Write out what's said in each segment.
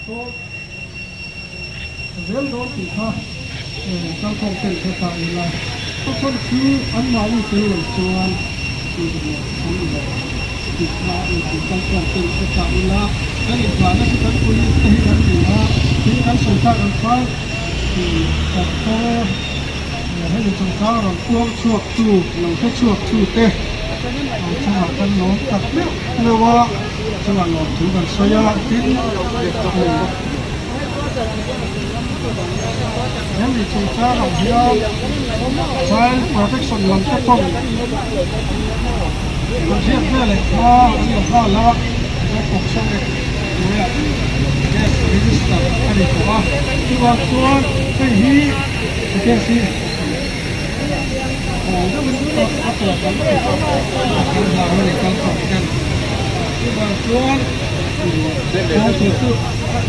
sawm zel dawn tih kha kalkhawm ten hre ta ila, a chhan chu anmahni tel lo chuan tih leh an lo tih kha a ni tih kalkhawm ten hre ta ila, kan inhlahna chu kan police te hi kan ni a, tin kan sawi tak ang khan doctor hemi chungchang rawn puang chhuak tu lo hre chhuak tu te chungah kan lawm tak meuh meuh a, chungah lawmthu kan sawi a, tin hemi chungchang ang hian child protection lam te pawh an hriat veleh hma an la nghal a, POCSO Act hnuaiah case register a ni tawh a, chuvang chuan hei hi case hi aw deuhin a tawp ang tih kan hlau a ni kalkhawm ten chuvang chuan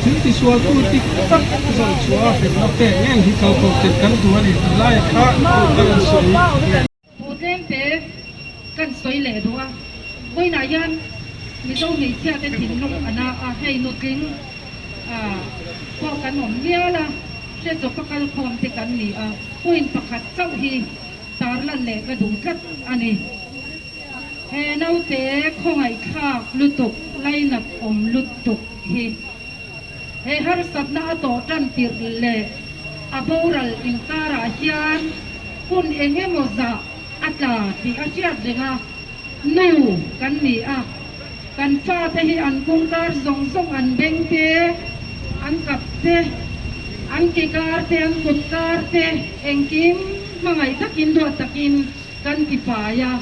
Thil tisualtu dik tak zawn chhuah a hremna pek ngei hi kalkhawm ten kan duh a ni tih lai kha ka rawn sawi. Thu tlemte kan sawi leh duh a, vawiinah hian Mizo hmeichhia te thinlung a na a, hei nutling pawh kan awm mial a, hriatchawpa kalkhawm te kan ni a, point pakhat chauh hi tarlan leh ka duh tlat a ni. He naute khawngaihthlak lutuk, lainat awm lutuk hi he harsatna a tawh tan tirh leh a boral inkarah hian hun eng emaw zah a tla tih a hriat reng a, nu kan ni a, kan fate hi an kungkar zawng zawng an beng te, an kap te, an ke kar te, an kut kar te engkim hmangaih takin duat takin Kan ti fai a,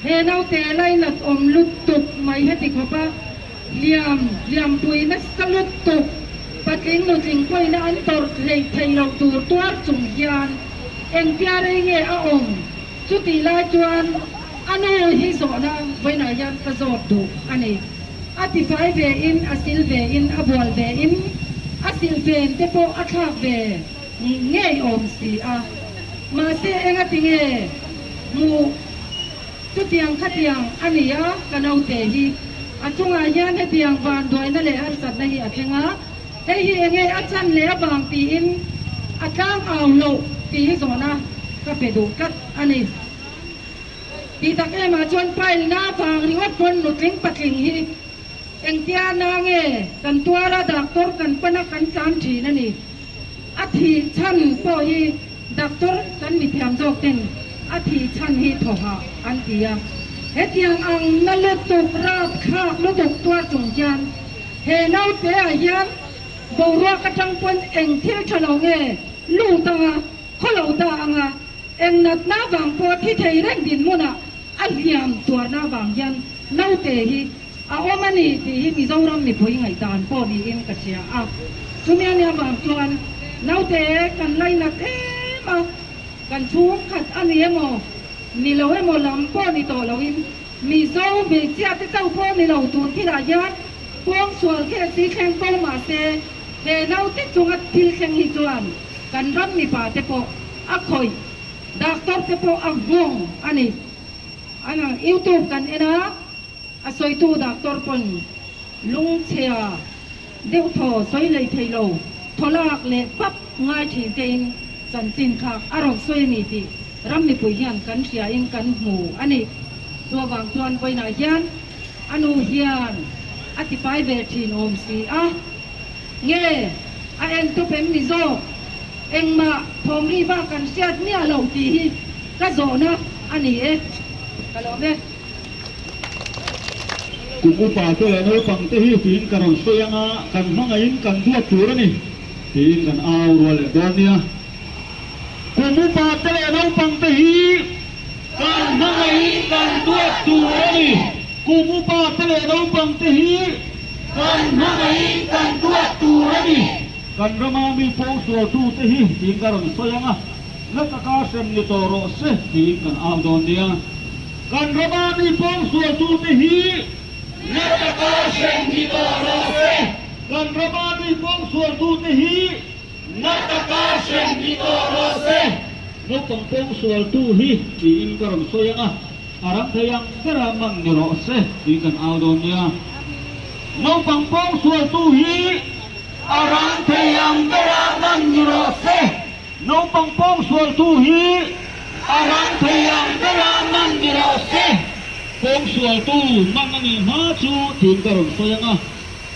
he naute lainat awm lutuk mai heti khawp a, hliam hliampui nasa lutuk, patling nutling pawina an tawrh hleih theih loh tur tuar chung hian engtia rei nge a awm? Chutih lai chuan a nu hi zawhna vawiinah hian ka zawt duh a ni. A ti fai ve in, a sil ve in, a bual ve in, a silh ven te pawh a thlak ve. Ngei awm si a, mahse engati nge hmuh chutiang khatiang a ni a, ka naute hi a chungah hian hetiang vanduaina leh harsatna hi a thleng a, hei hi enge a chan leh avang tiin a tlang au loh tih hi zawhna ka pe duh tlat a ni. Tih tak emah chuan pailna avang ringawt pawn nutling patling hi engtia na nge kan tuar a, doctor kan pan a kan tlan thin a ni. A thih chhan pawh hi doctor kan mithiam zawk ten a thih chhan hi thawhah an ti a. Hetiang ang na lutuk rap thlak lutuk tuar chung hian he naute ah hian boruak atang pawn eng thil tha lo nge lut anga khaw lo ta anga eng natna vang pawh thi thei reng dinhmunah a hliam tuarna vang hian naute hi A awm a ni tih hi Mizoram mipui ngaihdan pawh niin ka hria a. Chumi a nia vang chuan naute kan lainat em a, kan chhungkhat a ni emaw, ni lo emaw lam pawh ni tawh loin Mizo hmeichhia te chauh pawh ni lo tun thilah hian pawngsual khe si thleng ko mah se he naute chunga thil thleng hi chuan kan ram mipa te pawh a khawih, doctor te pawh a nghawng a ni. Youtube kan en a. A sawitu doctor pawn lungchhia deuh thaw sawi lei thei lo, thaw lak leh pap ngai thin tein chanchin kha a rawn sawi a ni tih ram mipui hian kan hriain kan hmu a ni. Chuvang chuan vawiinah hian a nu hian a tipai ve thin awm si a, nge a en tawp em ni zawk? Engmah thawmri bak kan hriat miah lo tih hi ka zawhna a ni e. Ka lawm e. Kum upa te leh naupang te hi tiin ka rawn sawi anga kan hmangaihin kan duat tur a ni tiin kan au rual leh dawn nia. Kum upa te leh naupang te hi kan hmangaihin kan duat tur a ni. Kum upa te leh naupang te hi kan hmangaihin kan duat tur a ni. Kan rama mi pawngsualtu te hi tiin ka rawn sawi anga na taka hrem ni tawh rawh se tiin kan au dawn nia. Kan rama mi pawngsualtute hi na taka hrem ni tawh rawh se. Kan rama mi pawngsualtute hi na taka hrem ni tawh rawh se. Naupang pawngsualtu hi tiin ka rawn sawi ang a, a ram thei ang bera man ni rawh se tiin kan au dawn nia. Naupang pawngsualtu hi. A rang thei ang bera man ni rawh se. Naupang pawngsualtu hi a rang thei ang bera man ni rawh se. Pawngsualtu man a nih hma chu tiin ka rawn sawi ang a,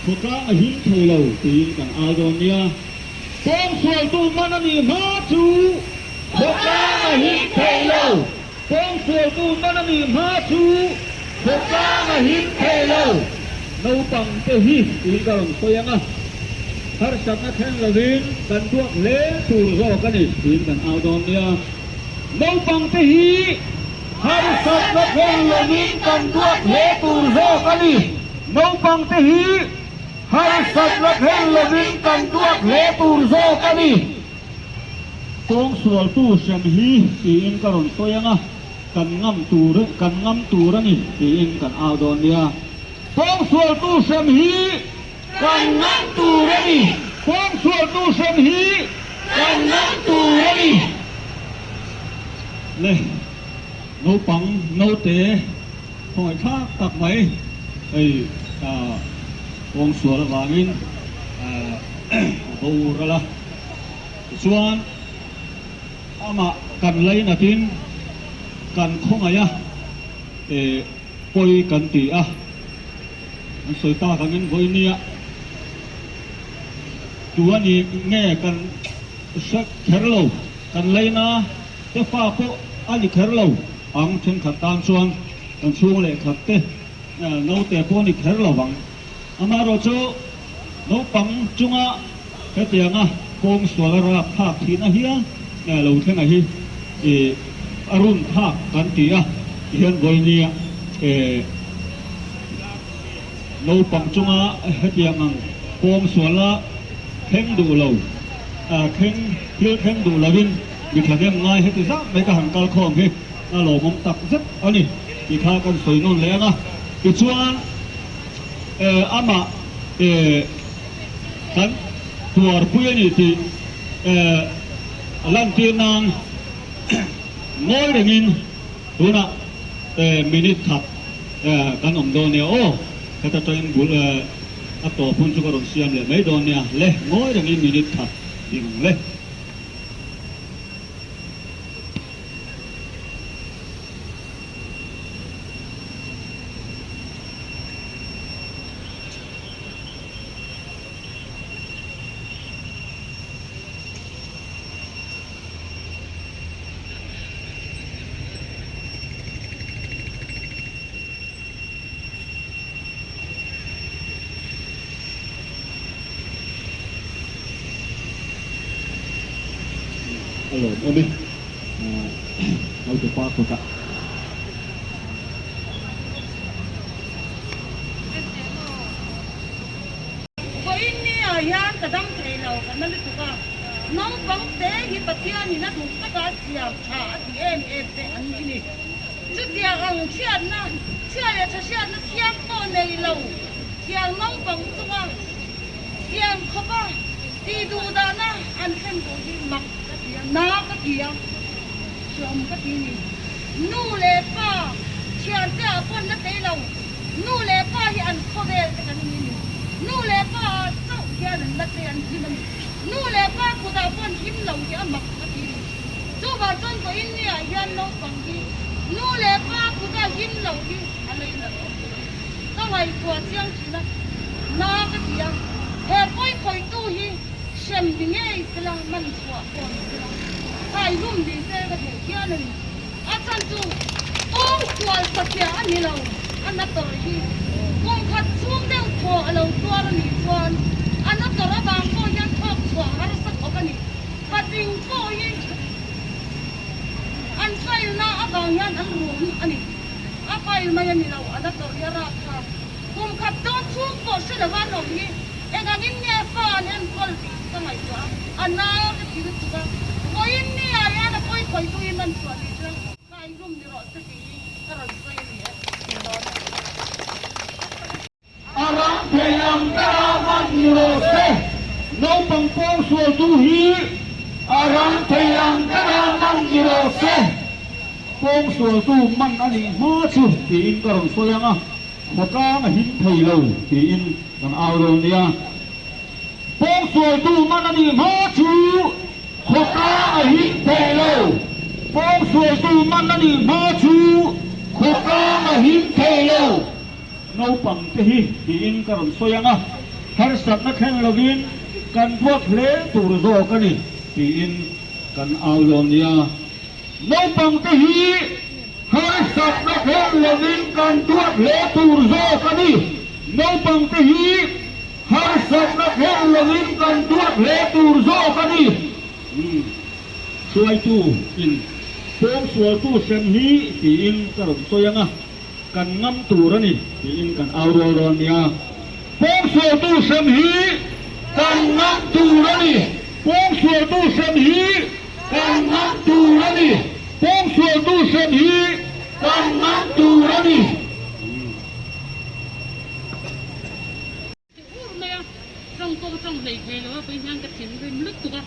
khawtlang a him thei lo tiin kan au dawn nia. Pawngsualtu man a nih hma chu khawtlang a him thei lo. Pawngsualtu man a nih hma chu khawtlang a him thei lo. Naupang te hi tiin ka rawn sawi ang a, harsatna thleng lovin kan duak hle tur zawk a ni tiin kan au dawn nia. Naupang te hi harsatna thleng lovin kan duak hle tur zawk a ni. Naupang te hi harsatna thleng lovin kan duak hle tur zawk a ni. Kawngsualtu hrem hi tiin ka rawn sawi ang a, kan ngam tur kan ngam tur a ni tiin kan au dawn nia. Kawngsualtu hrem hi kan ngam tur a ni. Kawngsualtu hrem hi kan ngam tur a ni. Le naupang naute khawngaihthlak tak mai hei kawngsual avangin a boral a. Tichuan, amah kan lainatin kan khawngaih a, pawi kan ti a, an sawi tak angin vawinia tu a ni nge kan hre kher lo, kan laina te fa pawh a ni kher lo ang, thenkhat tan chuan kan chhung leh khat te naute pawh a ni kher lo ang. Amaherawhchu, naupang chunga hetianga kawng sual a rap thlak thihna hial lo thlenga hi a run thlak kan ti a, tihian vawinia naupang chunga hetiang ang kawng sual a thleng duh lo, thleng thil thleng duh lovin mi thahnem ngai heti zat mai ka han kal khawm hi a lawmawm tak zet a ni tih kha kan sawi nawn leh ang a, tichuan. Amah kan tuarpui a ni tih lantir nan ngawi rengin tunah minute khat kan awm dawn nia aw. Heta tangin bul a tawp hun chu ka rawn siam leh mai dawn nia le, ngawi rengin minute khat ding ang le. A lawmawm e. Naute pa kutah. Vawiin ni ah hian ka dam thei lo ka na lutuk a, naupang te hi Pathianin a duh taka a siam tha a ti em em te an ni ni. Chutiang ang chhiatna, chhia leh tha hriatna thiang pawh nei lo tiang naupang chunga tiang khawpa tih duh dahna an thlen duh hi mak ka ti a, na ka ti a, hreawm ka ti ni. Nu leh pa thiante ah pawn la thei lo, nu leh pa hi an khawvel te kan ni ni. Nu leh pa ah chauh hian an la thei an hlim a ni. Nu leh pa kutah pawn hlim lo hi a mak ka ti ni. Chuvang chuan vawiin ni ah hian naupang hi nu leh pa kutah hlim lo hi a la in a lo awm tawh a ni. Ka ngaihtuah chiang thin a, na ka ti a, he pawi khawitu hi hrem ni ngei sela, man chhuah pawh ni sela, khai hlum ni se ka duh hial a ni. A chhan chu kawng sual satliah a ni lo, a na tawrh hi kum khat chhung deuh thaw a lo tuar a nih chuan a na tawrh avang pawh hian thawk chhuah harsa khawp a ni. Patling pawh hi an file na avang hian an rum a ni. A file mai a ni lo, a na tawrh hi a rap kha. Kum khat dawn chhung pawh hre lova an awm hi engangin nge fa an enkawl tih ka ngaihtuah a, a nau te thil chuk a, vawiin ni ah hian a pawi khawitu hi man chhuah ni chuan kai hlum ni rawh se tih hi ka rawn sawi a ni e, tih dawn a. A ram thei ang bera man ni rawh se. Naupang pawng sualtu hi a ram thei ang bera man ni rawh se. Pawng sualtu man a nih hma chu tiin ka rawn sawi ang a, khawtlang a him thei lo tiin kan au dawn nia. Pawng. Pawngsualtu man a nih hma chu khawtlang a him thei lo. Pawngsualtu man a nih hma chu khawtlang a him thei lo. Naupang te hi tiin ka rawn sawi ang a, harsatna thleng lovin kan duat hle tur zawk a ni tiin kan au dawn nia. Naupang te hi harsatna thleng lovin kan duat hle tur zawk a ni. Naupang te hi harsatna thleng lovin kan duat hle tur zawk a ni. Hruaitu in pawngsualtu hrem hi tiin ka rawn sawi ang a. Kan ngam tur a ni tiin kan au rual dawn nia. Pawngsualtu hrem hi kan ngam tur a ni. Pawngsualtu hrem hi kan ngam tur a ni. Pawngsualtu hrem hi kan ngam tur a ni. Ti ur mai a, tawng pawh ka tawng hlei thei lo a, vawiin hian ka thinrim lutuk a,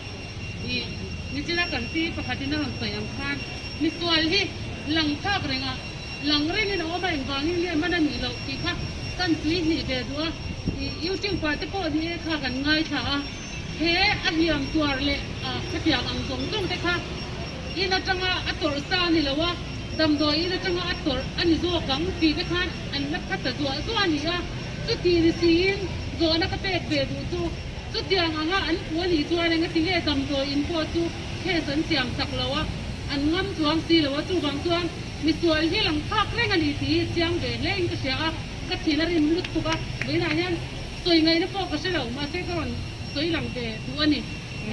ih nichina kan pi pakhatin a rawn sawi ang khan misual hi lang phak reng a, lang rengin a awm a, engvangin nge man a nih loh tih kha kan tui hnih ve duh a, ih youtube ah te pawh ni e kha kan ngaithla a, he a hliam tuar leh ah khatiang ang zawng zawng te kha in atanga a tawrh sa a ni lo a, damdawi in atanga a tawrh a ni zawk ang tih te khan an la pha ta zuah zuah a ni a. Chuti ni siin zawhna ka pek ve duh chu chutiang anga an phu a nih chuan eng ati nge damdawi in pawh chu case an siam sak lo a, an ngam chuang si lo a, chuvang chuan misual hi lang phak reng a ni tih hi chiang ve hle in ka hria a, ka thin a rim lut tuk a, vawiinah hian sawi ngaihna pawh ka hre lo, mahse ka rawn sawi lang ve duh a ni.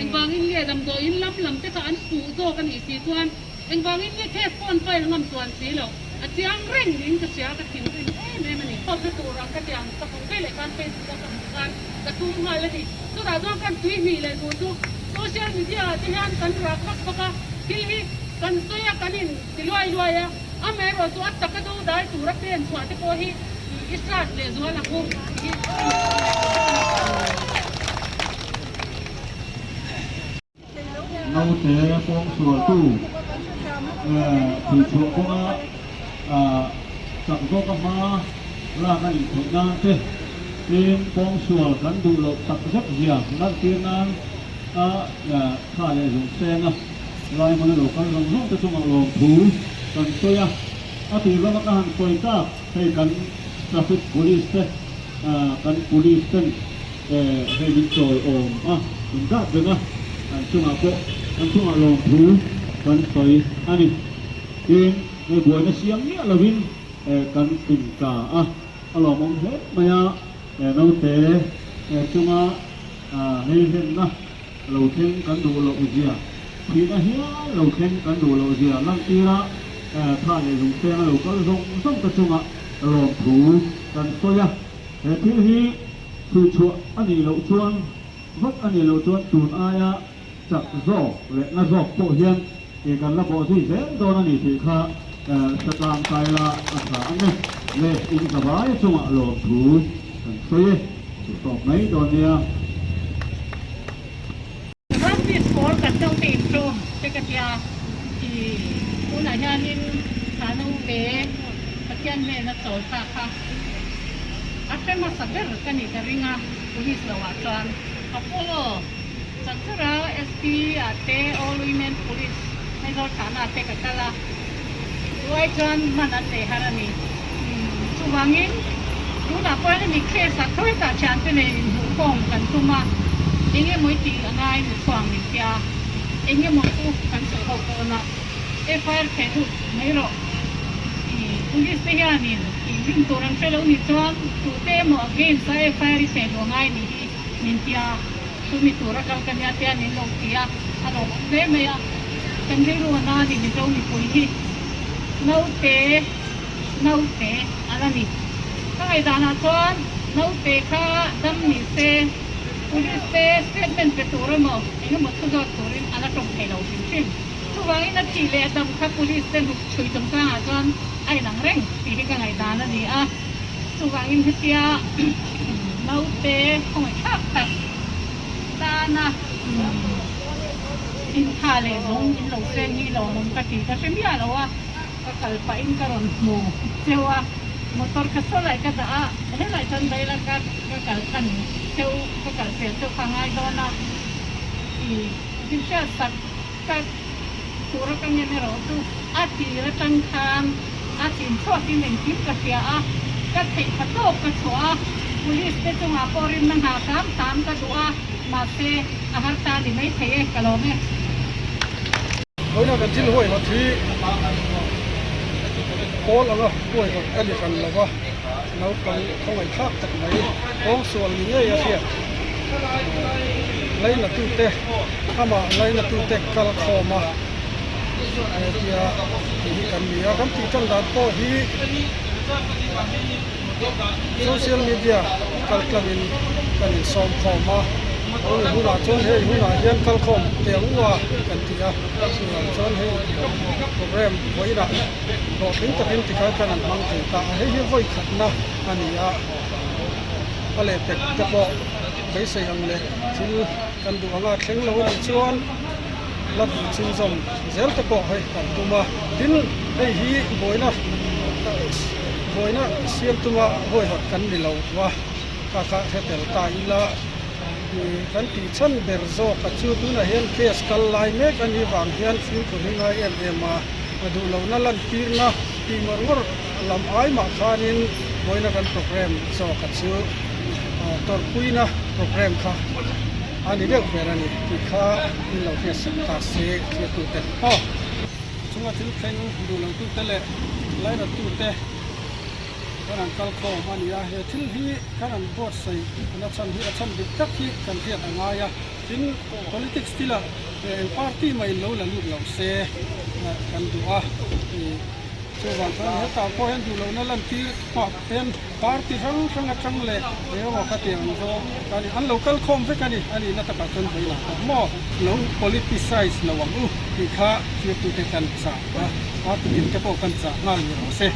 Engvangin nge damdawi in lam lam te kha an puh zawk a nih si chuan Engvangin nge case pawh an file ngam chuan si lo, a chiang reng niin ka hria, ka thinrim em em a ni. Hawpna tur ang ka ti ang, ka hmuh veleh khan Facebook a ka hmuh khan ka tum nghal a ni. Chutah chuan kan tui hnih leh duh chu social media ah te hian kan rak vak vak a, thil hi kan sawi a, kan in ti luai luai a, amaherawh chu a taka do dai tura pen chhuah te pawh hi i hrat leh zual ang u tih hi ka ngaihtuah leh duh vek a ni. Naute pawngsualtu thilchhuah kawnga chak zawka hma lak a nih theih nan te, tin pawngsual kan duh loh tak zet zia lantir nan a tha leh zawng seng a, lai hmuna lo kal zawng zawng te chungah lawmthu kan sawi a, a tir lama ka han sawi tak hei kan traffic police te kan police ten Hei min chawi awm a, min dah reng a, an chungah pawh an chungah lawmthu kan sawi a ni. Tin, hei buaina siam miah lovin kan tling ta a, a lawmawm hle mai a, naute chunga hei hlenna lo thleng kan duh loh zia, thihna hial lo thleng kan duh loh zia lantir a, tha leh zungsenga lo kal zawng zawng te chungah lawmthu kan sawi a. He thil hi chhuichhuah a nih loh chuan vat a nih loh chuan tun aia chak zawk leh na zawk pawh hian ih kan la bawh zui zel dawn a ni tih kha hretlang taila a tha ang e. Le in zavai chungah lawmthu kan sawi e, chu tawp mai dawn nia. Rugby sport kan do te intawm te ka tia i tunah hianin thla no ve Pathian hnena chawl ta kha a hre hmasa ber ka nih ka ring a police lo ah chuan Apollo Chakchara SP ah te All Women Police Aizawl thahna ah te ka kal a chu ai chuan man an nei har a ni chuvangin tunah pawh hian hemi case ah thawi tah thiante nen inhmuhkhawm kan tum a eng emaw i tih a ngai ni chhuang min tia eng emaw chu kan sawi ho dawn a FIR theh lut mai rawh i police te hianin i rin tur an hre lo ni chuan tute emaw against a FIR i theh luh a ngai nih hi min tia chumi tura kal ka nia te an inlo ti a a lawmawm hle mai a kan rilru a na ni Mizo mipui hi naute naute a la ni. Ka ngaihdanah chuan naute kha dam ni se police te statement pe tur emaw eng emaw thu zawt turin a la tawng thei lo hrim hrim. Chuvangin a thih leh a dam kha police te hnuk chhui chungchangah chuan a inang reng tih hi ka ngaihdan a ni a. Chuvangin hetia naute khawngaihthlak tak tana intha leh zawng in lo seng hi lawmawm ka ti ka hre miah lo a, ka kal pahin ka rawn hmu cheu a, motor kha saw lai ka dah a. Helai chuan Vaila ka ka kal san cheu ka kal fel cheu kha ngai dawn a i min hriat sak ka tura ka ngen erawh chu a tir atang khan a chin chhuakin engkim ka hria a, ka theih tha tawk ka chhuah a, police te chungah pawh rinna nghah hram hram ka duh a, mahse a harsa a ni maithei e, ka lawm e. Vawiina kan thil huaihawt hi pawl anga huaihawt a ni hran lo va, naupang khawngaihthlak tak mai kawngsual ni ngei a hriat. Lainatute amah lainatute kal khawm a hetia tih hi kan ni a, kan tih tan dan pawh hi social media kal tlangin kan insawm khawm a, hemi hunah chuan hei hunah hian kal khawm teh ang u a kan ti a, chuvang chuan hei program vawiinah hlawhtling takin tikhan kan han hmang thei ta a, hei hi vawi khatna a ni a, a lehpek te pawh beisei ang leh thil kan duh anga thleng lo a nih chuan la duh chhunzawm zel te pawh hei kan tum a, tin hei hi buaina buaina siam tuma huaihawt kan ni lo va, kha kha hre tel ta ila ih kan tih chhan ber zawk a chu tunah hian case kal lai mek a nih vang hian fimkhur hi ngai em em a, a duh lohna lantirna tih ngawr ngawr lam ai mah khanin buaina kan program zawk a chu tawrhpuina program kha a ni deuh ber a ni tih kha min lo hriatsak ta se thliatute aw. Chunga thil thleng duh lo tute leh lainat tute kan han kal khawm a ni a, he thil hi kan han buatsaih na chhan hi a chhan dik tak hi kan hriat a ngai a, tin politics thilah eng party mah in lo la lut lo se kan duh a. Chuvang chuan hetah pawh hian duh lohna lantir pah hian party hrang hrang atang leh eng emaw ka tih ang zawng ka ni. An lo kal khawm vek a ni, a nihna takah chuan vawi lah pawh maw lo politicize lo ang u tih kha thirtute kan chah a, party tin te pawh kan chah nghal ni rawh se.